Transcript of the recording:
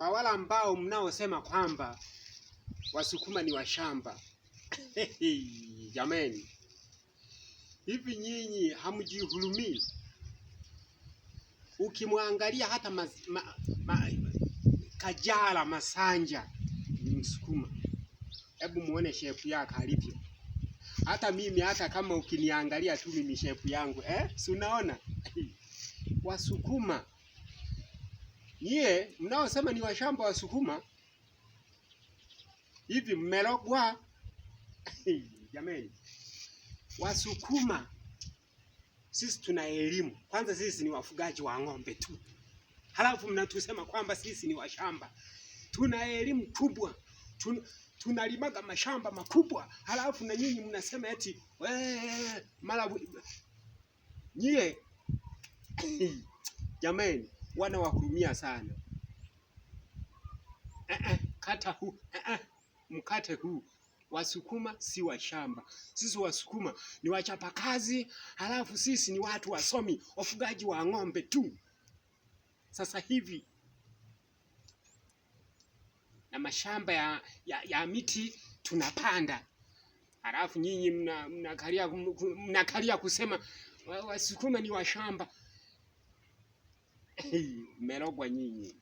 Kwa wale ambao mnaosema kwamba Wasukuma ni washamba, jameni, hivi nyinyi hamjihurumii? Ukimwangalia hata Kajala Masanja ni Msukuma, hebu muone shepu yake alivyo. Hata mimi hata kama ukiniangalia tu mimi shepu yangu si unaona? Wasukuma nyie mnaosema ni washamba Wasukuma, hivi mmelogwa? Jameni, Wasukuma sisi tuna elimu kwanza, sisi ni wafugaji wa ng'ombe tu, halafu mnatusema kwamba sisi ni washamba. Tuna elimu kubwa, tunalimaga mashamba makubwa, halafu na nyinyi mnasema eti mara nyie. Jameni, wana wahurumia sana. Kata huu mkate huu. Wasukuma si washamba, sisi Wasukuma ni wachapakazi, halafu sisi ni watu wasomi, wafugaji wa ng'ombe tu. Sasa hivi na mashamba ya miti tunapanda, halafu nyinyi mnakalia kusema Wasukuma ni washamba. Mmerogwa nyinyi.